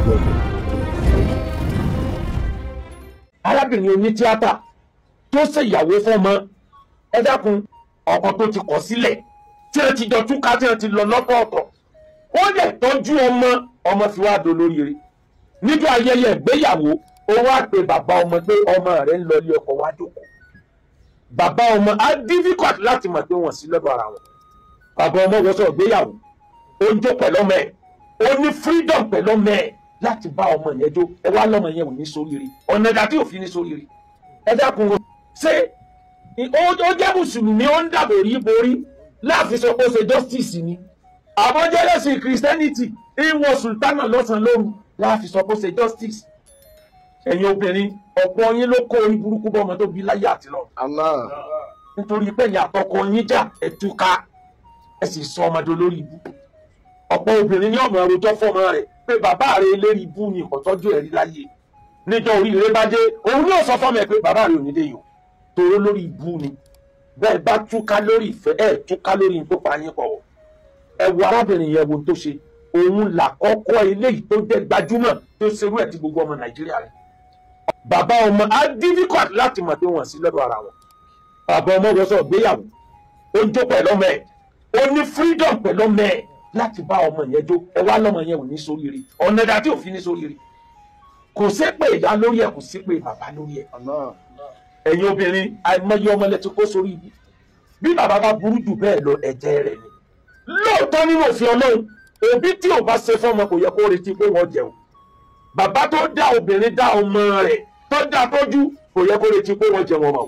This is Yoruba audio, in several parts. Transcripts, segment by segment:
Gbogbo. Arábìnrin onítíátà tó ṣèyàwó fọ́mọ, ẹ dákun, ọkọ tó ti kọ̀ sílẹ̀ tí ẹ ti jọ túká, tí ẹ ti lọ lọ́tọ̀ọ̀tọ̀, ó lè tọ́jú ọmọ, ọmọ fi wá dolóríire. Níjọ́ ayẹyẹ ìgbéyàwó, ó wá pe bàbá ọmọ pé ọmọ rẹ̀ ń lọ ilé ọkọ, wá jókòó. Bàbá ọmọ á difficult láti mọ̀ pé wọ́n sí lọ́dọ̀ ara wọn. Bàbá ọmọ wọ́sọ̀ ìgbéyàwó, ó ń jó pẹ̀lú ọmọ ẹ̀, ó ní freedom pẹ̀lú ọmọ ẹ̀ láti bá ọmọ yẹn jó. Ẹ wá lọ́mọ yẹn ò ní sóríire, ọ̀nà ìdá tí òfin ní sóríire. Ẹ dákun, ṣé ó jẹ́ mùsùlùmí ó ń dàbò rí borí láàfin sọ pé ó ṣe justice ni? Àbọ̀jẹ́lẹ̀sìn Christianity ìwọ̀n sultana lọ́sàn-án lóru láàfin sọ pé ó ṣe justice. Ẹ̀yin obìnrin, ọ̀pọ̀ yín ló kó orí burúkú bọ́ ọmọ tó bí láyé àti lọ. Nítorí pé ẹ̀yin àtọkọ yín jà, ẹ túká, ẹ sì sọ ọmọdé olórí ibú. Ọ̀pọ̀ obìnrin ní ọmọ ẹrọjọ́ fọmọ rẹ̀ pé bàbá rẹ̀ eléri ibú ni, ìkọ̀tọ́jú ẹ̀rí láyé. Níjọ́ oríire bá dé, òun yóò sọ fọmọ ẹ pé bàbá rẹ̀ ò ní dé yìí o, toró lórí ibú ni. Bẹ́ẹ̀ bá túká lórí ìfẹ́, ẹ̀ túká lórí tó pa yín pọ̀. Ẹ wo arábìnrin yẹn, wo tó ṣe. Òun làkọ́kọ́ eléyìí tó jẹ́ gbajúmọ̀ tó ṣerú ẹ̀ tí gbogbo ọmọ Nàìjíríà rẹ̀. Bàbá ọmọ á difficult láti mọ̀ pé wọ́n sí lọ́dọ̀ ara wọn. Bàbá ọmọ wọ́sọ̀ gbéyàwó, ó ń jó pẹ̀lú ọmọ ẹ̀, ó ní freedom pẹ̀lú ọmọ ẹ̀ láti bá ọmọ yẹn jó. Ẹ wá lọ́mọ yẹn ò ní sóríire, ọ̀nà ìdá tí òfin ní sóríire. Kò sí pé ìyá lórí ẹ̀, kò sí pé bàbá lórí ẹ̀. Ẹ̀yin obìnrin, àìmọye ọmọ lẹ ti kó sórí ibi. Bí bàbá bá burú jù bẹ́ẹ̀ lọ, ẹ̀jẹ̀ rẹ̀ ni. Lóòótọ́ nínú òfin Ọlọ́run, òbí tí ò bá ṣe fọ́mọ kò yẹ kó retí pé wọ́n jẹun. Bàbá tó dá obìnrin dá ọmọ rẹ̀ tó dá tọ́jú kò yẹ kó retí pé wọ́n jẹun ọmọ.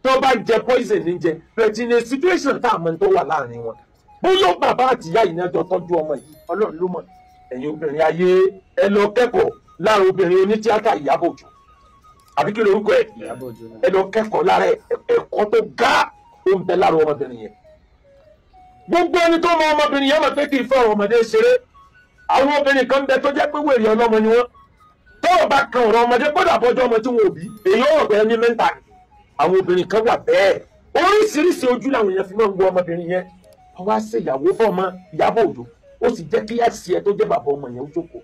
Tó bá jẹ poison ní jẹ, but in a situation tá a mọ̀ tó wà láàrin wọn, bóyá bàbá àtìyá yìí náà jọ tọ́jú ọmọ yìí, Ọlọ́run ló mọ̀. Ẹ̀yin obìnrin ayé, ẹ lọ kẹ́kọ̀ọ́ lára obìnrin onítíátà Ìyábọ̀ Òjó, àbí kí lorúkọ ẹ̀? Ẹ lọ kẹ́kọ̀ọ́ lára ẹ̀kọ́ tó ga ó ń bẹ lára ọmọbìnrin yẹn. Gbogbo ẹni tó mọ ọmọbìnrin yẹn mọ̀ pé kì í fẹ́ ọmọdé ṣeré. Àwọn obìnrin kan bẹ tó jẹ́ pé wèrè ọlọ́mọ ni wọ́n. Tọ́rọ̀ bá kan ọ̀rọ̀ ọmọdé, kódà bọ́jọ́ ọmọ tí wọn ò bí, èyí ọ̀rọ̀ bẹ́ẹ̀ ní mẹ́ta. Àwọn obìnrin kan wà bẹ́ẹ̀, oríṣiríṣi ojú làwọn èèyàn fi máa ń wo ọmọbìnrin yẹn. Wọ́n wá ṣe ìyàwó fọ́mọ Ìyábọ̀ Òjó, ó sì jẹ́ kí ẹ̀sì ẹ tó jẹ́ bàbá ọmọ yẹn ó jókòó.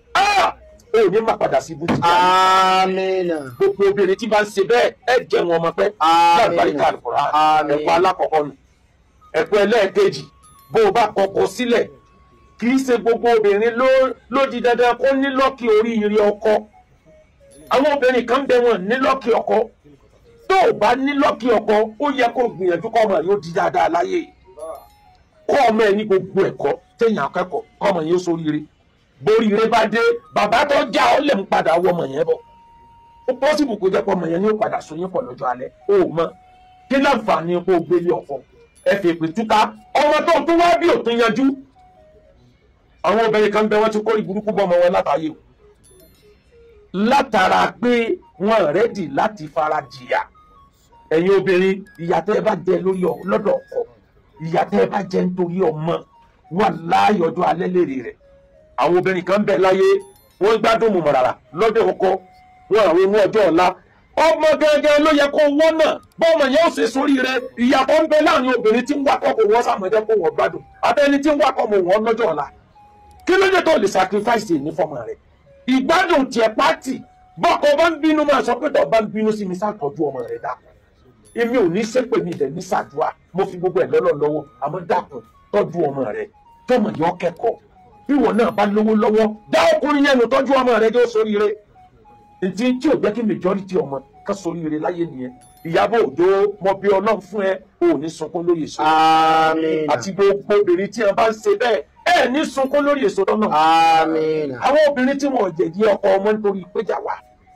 Ó ní má padà sí ibú ti jáde. Àmín. Gbogbo obìnrin tí bá ń ṣe bẹ́ẹ̀, ẹ jẹun ọmọ pẹ́. Láàbáríkà Al-Qur'an. Ẹ̀kọ́ alákọ̀ọ́kọ́ nù. Ẹ̀kọ́ ẹlẹ́ẹ̀kejì, bó o bá kọkọ sílẹ̀, kì í ṣe gbogbo obìnrin ló di dandan kó ní lọ́kì oríire ọkọ. Àwọn obìnrin kan bẹ wọn ní lọ́kì ọkọ. Tó o bá ní lọ́kì ọkọ, ó yẹ kó gbìyànjú kọ́ ọmọ yóò di dáadáa láyé. Kọ́ ọmọ ẹ ní gbogbo ẹ̀kọ́ téèyàn akẹ́kọ̀ọ́, kọ́ ọmọ yẹn ó ṣoríire. Boríire bá dé, bàbá tó já ọ lè ń padà wọ ọmọ yẹn bọ̀. Ó pọ́sibù kó jẹ́ pé ọmọ yẹn ní ó padà so yín pọ̀ lọ́jọ́ alẹ́. Ó mọ kí láǹfààní kó gbélé ọkọ. Ẹ fi èpè túká ọmọ tó tún wá bí òtún yanjú. Àwọn obìnrin kan bẹ wọ́n ti kó ìburúkú bọ́ ọmọ wọn látàyè o, látara pé wọ́n rẹ́dì láti fara jìyà. Ẹ̀yin obìnrin, ìyà tẹ́ ẹ bá jẹ lórí lọ́dọ̀ ọkọ, ìyà tẹ́ ẹ bá jẹ nítorí ọmọ, wà láàyè ọjọ́ alẹ́ lèrè rẹ̀. Àwọn obìnrin kan bẹ láyé, wọ́n gbádùn mọ̀mọ̀ràrà lọ́dọ̀ ọkọ, wọ́n àwọn inú ọjọ́ ọ̀la. Ọmọ gẹ́gẹ́ ló yẹ kó wọ́n náà bọ́ọ̀mọ̀ yẹn ó ṣe sórí rẹ̀. Ìyàtọ̀ ń bẹ láàrin obìnrin tí ń wakọ̀ kò wọ́n sàmọ́jẹ́ kó wọ́n gbádùn, abẹ́ni tí ń wakọ̀ mọ̀ wọ́n lọ́jọ́ ọ̀la. Kí ló dé tó lè sacrifice ní fọmọ rẹ̀? Ìgbádùn tiẹ̀ pátì. Bọ́kọ bá ń bínú, máa sọ pé tó bá ń bínú sí mi, ṣàtọ́jú ọmọ rẹ̀ dákun. Èmi ò ní ṣépè, mi dẹ̀ ní ṣàdúrà, mo fi gbogbo ẹ̀ lọ́lọ́ lọ́wọ́, àmọ́ dákun tọ́jú ọmọ rẹ̀, tọmọ yọ kẹ́kọ̀ọ́. Bí wọn náà bá lówó lọ́wọ́, dá ọkùnrin yẹn nù, tọ́jú ọmọ rẹ̀ jẹ́ sóríire. Ntí tí ò jẹ́ kí majority ọmọ ká sóríire láyé nìyẹn. Ìyábọ̀ Òjó, mọ bí Ọlọ́run fún ẹ, ò ní sunkún lórí èso. Àmín. Àti gbogbo obìnrin tí wọn bá ń ṣe bẹ́ẹ̀, ẹ ní sunkún lórí èso lọ́nà. Àmín. Àwọn obìnrin tí wọn ò jẹ̀bi ọkọ ọmọ nítorí péjà wà,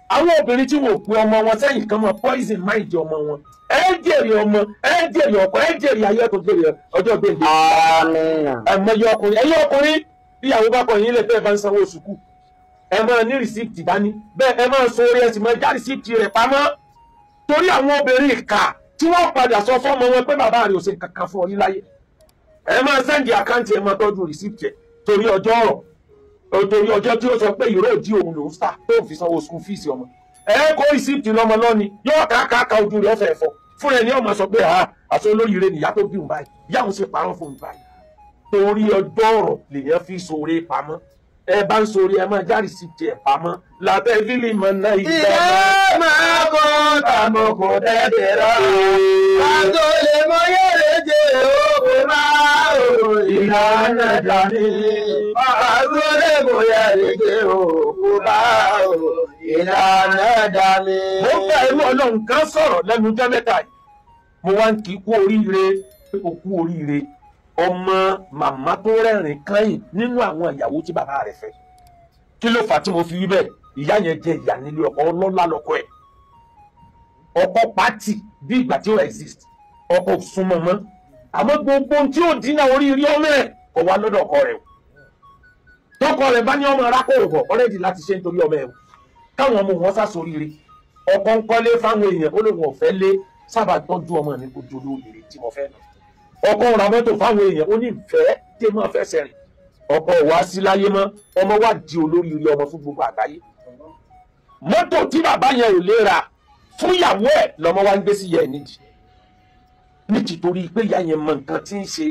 àwọn obìnrin tí wọn ò pe ọmọ wọn sẹ́yìn kan mọ́ poison mind ọmọ wọn, ẹ jèrè ọmọ, ẹ jèrè ọkọ, ẹ jèrè ayé tó jèrè ọjọ́ gbèǹde. Àmín. Ẹ̀mọye ọkùnrin, ẹ̀yin ọkùnrin, bí ìyàwó bá kọ yín lè fẹ́ bá ń sanwó sùkú, ẹ máa ní rìsíptì dání, bẹ́ẹ̀ ẹ máa sọ orí ẹ sì máa já rìsíptì rẹ̀ pamọ́, torí àwọn obìnrin ìkà tí wọ́n padà sọ fọ́mọ wọn pé bàbá rẹ̀ ò ṣe kankan fún ọ ní láyé. Ẹ máa sẹ́ndì àkáǹtì, ẹ máa tọ́jú rìsíptì ẹ̀ torí ọjọ́ ọ̀rọ̀, torí ọjọ́ tí ó sọ pé ìró òdì òun lòún sà tó fi sanwó school fees ọmọ. Ẹ kó rìsíptì lọ́mọ lọ́ni, yóò káàkáà ojú rẹ̀ ọ̀fẹ́ ẹ̀fọ́ fúnra ẹni ọmọ sọ pé ha àṣọ olóríire nìyá tó bí òun báyìí, ìyá òun sì parọ́ fún òun báyìí. Torí ọjọ́ ọ̀rọ̀ lèèyàn fi ṣoore pamọ́. Ẹ bá ń sori ẹ máa járe sí tiẹ̀ pamọ́ látẹ̀ fílì mọ̀ náà ìgbà. Ìyá máa kọ́ tàmọ̀kò tẹ́tẹ̀ rà. Kátó lè mọ yẹ̀rẹ̀ jẹ́ òkú máa ò ìlànà dání. Kátó lè mọ yẹ̀rẹ̀ jẹ́ òkú máa ò ìlànà dání. Mo bá ẹrú Ọlọ́run kan sọ̀rọ̀ lẹ́nu jẹ́ mẹ́ta yìí. Mo wá ń kí kú oríire pé o kú oríire. Ọmọ màmá tó rẹ́rìn kẹ́yìn nínú àwọn ìyàwó tí bàbá rẹ̀ fẹ́. Kí ló fà á tí mo fi wí bẹ́ẹ̀? Ìyá yẹn jẹ ìyà nílé ọkọ, ọlọ́lá lọ́kọ ẹ̀. Ọkọ pátì bí ìgbà tí ó exist, ọkọ ò súnmọ́ mọ́. Àmọ́ gbogbo ohun tí ó dínà oríire ọmọ ẹ̀ kò wá lọ́dọ̀ ọkọ rẹ̀ o. Tọkọ rẹ̀ bá ní ọmọ arákòrò bọ̀ ọ̀rẹ́dì láti ṣe nítorí ọmọ ẹ̀ o. Káwọn ọmọ wọn sá soríire. Ọkọ ń kọ́lé fáwọn èèyàn, ó lóun ọ̀fẹ́ lé sábà tọ́jú ọmọ mi kó jolú òrìrì tí mo fẹ́ nà. Ọkọ ń ra mọ́tò fáwọn èèyàn, ó ní ìfẹ́ tí mo fẹ́ sẹ́rìn. Ọkọ wá sí láyé mọ́, ọmọ wá di olóríire ọmọ fún gbogbo àgbáyé. Mọ́tò tí bàbá yẹn ò lè rà fún ìyàwó ẹ̀ lọ́mọ wá ń gbé sí yẹ nídìí. Nítorí pé ìyá yẹn mọ nǹkan tí ń ṣe.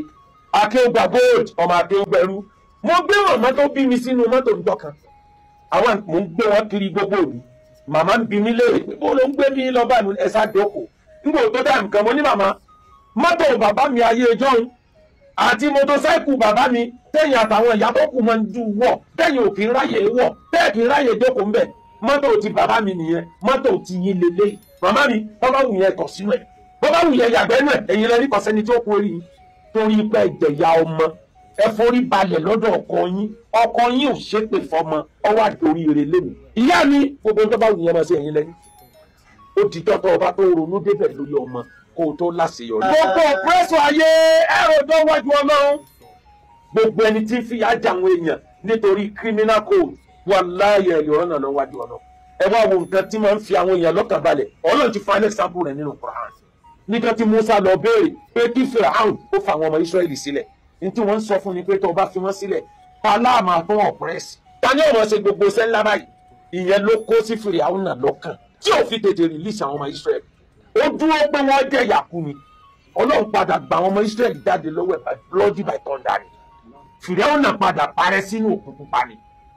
Akéwùgbà gold, ọmọ akéwùgbẹ̀rú. Mo gbé màmá tó bí mi sínú mọ́tò ńjọ́ kan. Àwọn mò ń gbé wọn kiri gbogbo òru. Màmá ń bi mí léèrè pé bó ló ń gbé mi lọ báyìí, ẹ sá jókòó. Nígbà tó dá nǹkan mo ní màmá, mọ́tò bàbá mi ayé ẹjọ́ àti mọ́tòsáìkù bàbá mi tẹ̀yìn àtàwọn ìyá tó kù máa ń ju wọ̀, tẹ̀yìn ò kì í ráyè wọ̀, tẹ́ẹ̀ kì í ráyè jókòó ńbẹ̀. Mọ́tò ti bàbá mi nìyẹn, mọ́tò ti yín lélẹ̀. Màmá mi, bàbá wù yẹn kọ̀ sínú ẹ̀, bàbá wù yẹn yàgbẹ́ nù ẹ̀, ẹ̀yin lẹ́ni kọ̀ sẹ́ni tí ó kú orí yín. Torí pé ẹ̀jẹ̀yà ọmọ, ẹ forí balẹ̀ lọ́dọ̀ ọkọ yín, ọkọ yín ò ṣépè fọmọ, ọwọ́ àdórí rẹ̀ lẹ́nu. Ìyá mi, gbogbo tó bá wù yẹn máa ṣe ẹ̀yin lẹ́ni. Ó di tọ́tọ́ ọba tó ronú débẹ̀ lórí ọmọ kó o tó láṣeyọrí. Gbogbo pírẹ́sọ̀ ayé ẹ̀rọ tó wájú Ọlọ́run. Gbogbo ẹni tí ń fìyà jẹ àwọn èèyàn nítorí criminal code wà láàyè ẹ̀yọ̀rọ̀ náà lọ́wájú Ọlọ́run. Ẹ wá wo nǹkan tí máa ń fi àwọn èèyàn lọ́kàn balẹ̀. Ọlọ́run ti fa example rẹ̀ nínú Quran. Nígbà tí Musa lọ béèrè pé kí Firaun ó fa àwọn ọmọ Ísírẹ́lì sílẹ̀. Ní tí wọ́n ń sọ fún ni pé tó o bá fi wọ́n sílẹ̀, paláàmà tó ọ̀pẹ́rẹ́sì. Ta ni ọmọ ṣe gbogbo iṣẹ́ ńlá báyìí? Ìyẹn ló kó sí Firaun náà lọ́kàn tí ò fi tètè release àwọn ọmọ Ísírẹ́lì. Ó dúró pé wọ́n jẹ́ ìyàkú ni. Ọlọ́run padà gba àwọn ọmọ Ísírẹ́lì jáde lọ́wọ́ ẹ̀ by bloody by thunder ni. Fìrẹ́wọ̀n náà padà parẹ́ sínú òkùnkùn pa ni.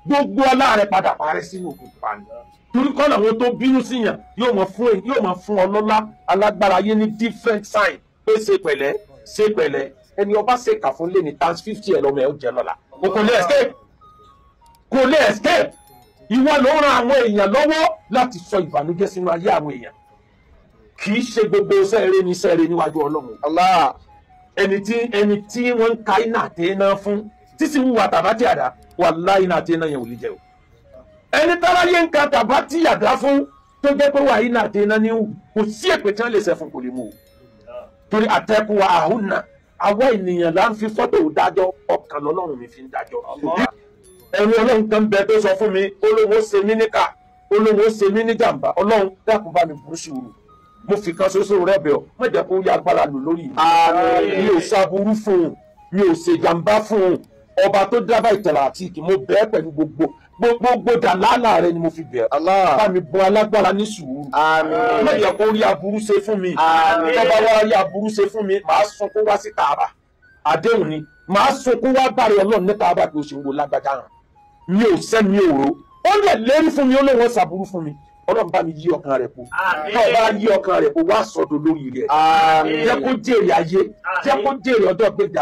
Gbogbo ọlá rẹ̀ padà parẹ́ sínú òkùnkùn pa ni. Torí kọ́ làwọn tó bínú síyàn yóò máa fún ọlọ́lá alágbára ayé ní different sign pé ṣe pẹ̀lẹ́ ṣe pẹ̀lẹ́. Ẹni ọba ṣe kà fún lé ní times 50 ẹ̀ lọ́mọ ẹ̀ ó jẹ lọ́la. O kò lè escape. Kò lè escape. Ìwọ ló ń ran àwọn èèyàn lọ́wọ́ láti sọ ìbànújẹ́ sínú ayé àwọn èèyàn. Kì í ṣe gbogbo sẹ́ẹ̀rẹ́ ní sẹ́ẹ̀rẹ́ níwájú Ọlọ́run. Allah. Ẹni tí wọ́n ń ka iná àti iná fún títí wúwa tàbátì àdá wàláhì iná àti iná yẹn ò lè jẹ o. Ẹni táráyé ń ka tàbátì àdá fún tó jẹ́ pé wà iná àti iná ní wù kò sí èpè tí wọ́n lè ṣe fún kò lè mú o. Torí àtẹ́kùn wa àhúnà àwa ènìyàn là ń fi fọ́tò dájọ́, ọkàn lọ́lọ́run mi fi ń dájọ́. Ẹ̀rù Ọlọ́run kan bẹ tó sọ fún mi, Olóhun ó ṣe mí níkà, Olóhun ó ṣe mí ní jàǹbá, Ọlọ́run dákun bá mi bù sùúrù. Mo fi kan ṣoṣo rẹ bẹ̀ ọ́, má jẹ́ kó yá agbára lò lórí mi. Mi ò ṣàbùrú fún un, mi ò ṣèjàmbá fún un. Ọba tó dábàá ìtẹ̀lá àti ìkì, mo bẹ̀ ẹ́ pẹ̀lú gbogbo dàlálà rẹ ni mo fi bẹ̀ ẹ́. Bá mi bọ alágbára ní sùúrù. Má jẹ́ kó rí aburú ṣe fún mi. Tọ́ba wá rí aburú ṣe fún mi, màá sunkún wá sí Kaaba. Àdéhùn ni, màá sunkún wá bàrẹ̀ Ọlọ́run ní Kaaba pé o ṣe ń wo lágbájá hàn. Mi ò sẹ́ mi ò ro. Ó lè lérí fún mi, ó lóun ó ṣàbùrú fún mi. Ọlọ́run bá mi yí ọkàn rẹ̀ po. Tó o bá yí ọkàn rẹ̀ po, wá sọ̀dọ̀ lórí rẹ̀. Jẹ́ kó jèrè ayé, jẹ́ kó jèrè ọjọ́ gbéga.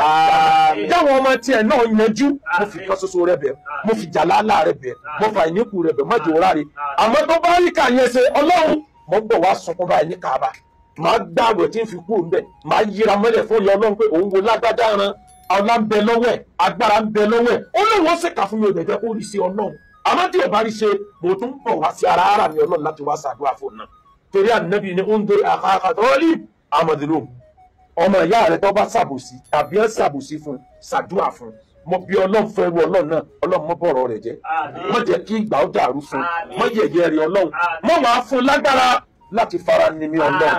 Jáwọn ọmọ tiẹ̀ náà yanjú. Mo fi kan ṣoṣo rẹ̀ bẹ̀, mo fi jàlálà rẹ̀ bẹ̀, mo fa ìníkù rẹ̀ bẹ̀, má jò ráre. Àmọ́ tó bá rí kà yẹn ṣe, Ọlọ́run mo ń bọ̀ wá sunkún báyìí ní Kaaba. Màá gbààwẹ̀ tí ń fi kú òun bẹ̀, màá yíra mọ́lẹ̀ fún ìyá Ọlọ́run pé òun wo lágbájá ran. Ọlá ń bẹ lọ́wọ́ ẹ̀, agbára ń bẹ lọ́wọ́ ẹ̀. Ó lóun ó ṣèkà fún mi, ò dẹ̀ jẹ́ kó rí sí Ọlọ́run. Àmọ́ tí ò bá rí ṣe, mo tún bọ̀ wá sí ara mi Ọlọ́run láti wá ṣàdúrà fún náà. Torí Ànábì ni ó ń dorí àkàkà tó rí àmọ̀dúró. Ọmọ ìyá rẹ tó bá ṣàbòsí tàbí ẹ̀ ṣàbòsí fún, ṣàdúrà fún. Mo bí Ọlọ́run fẹ́ ru Ọlọ́run náà, Ọlọ́run mọ́ bọ̀rọ̀ rẹ̀ jẹ́. Má jẹ́ kí ìgbà ó dàrú fún, má yẹ̀yẹ́ rẹ̀ Ọlọ́run. Má wàá fún lágbára láti fara ni mí Ọlọ́run.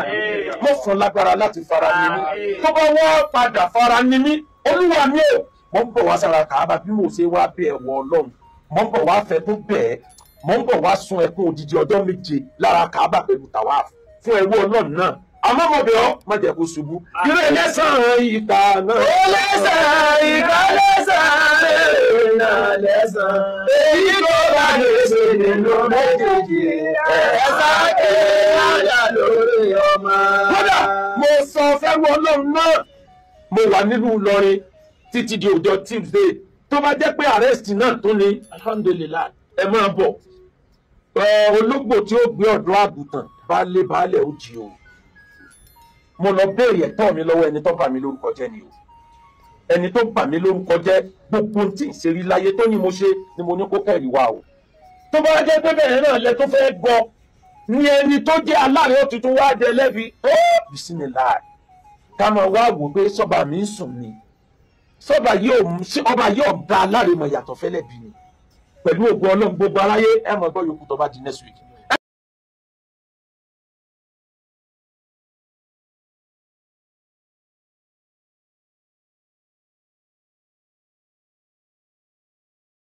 Má fún lágbára láti fara ni mí. Tó bá wá padà fara ni mí, Olúwa mi ò. Mo ń bọ̀ wá sára Kàábà bí mo ṣe wá bẹ̀ wọ Ọlọ́run. Mo ń bọ̀ wá fẹ́ tó bẹ̀ ẹ́. Mo ń bọ̀ wá sun ẹkún odidi ọjọ́ méje lára Kàábà pẹ̀lú tàwáàfù fún ẹrú Ọlọ́run náà. Àmọ́ mo bẹ̀ ọ́, má jẹ́ kó ṣubú. Irú ẹlẹ́sàn-án ìka náà. Ó lẹ́sàn-án ìka lẹ́sàn-án èrè lẹ́sàn-án. Èyí tó bá lè ṣe nínú méjèèjì. Ẹ̀sán kéèyàn lórí ọmọ. Kódà mo sọ fẹ́rù Ọlọ́run náà. Mo wà nílùú Ìlọrin títí di ọjọ́ Tuesday. Tó bá jẹ́ pé arrest náà tó ni, alhamdulillah, ẹ máa bọ̀. Ológbò tí ó gbé ọ̀dọ́ àgùntàn baálé baálé ó jí o. Mo lọ béèrè ẹ̀tọ́ mi lọ́wọ́ ẹni tó bà mí lórúkọ jẹ́ ni o. Ẹni tó bà mí lórúkọ jẹ́, gbogbo tí ń ṣe rí láyé tó ní mo ṣe ni mo ní kó kẹ́rì wá o. Tó bá jẹ́ pé bẹ́ẹ̀ náà lẹ tó fẹ́ gbọ́ ni ẹni tó jẹ́ aláàrẹ òtútù wá jẹ lẹ́bi ó bisimilá ká máa wá wò pé sọ́ba mi ń sùn ni, sọ́ba yóò ọba yóò da aláàrẹ mọ̀ yàtọ̀ fẹ́lẹ́ bí ni. Pẹ̀lú ògùn Ọlọ́run, gbogbo aráyé ẹ mọ̀ gbọ́ yòókù tó bá di next week.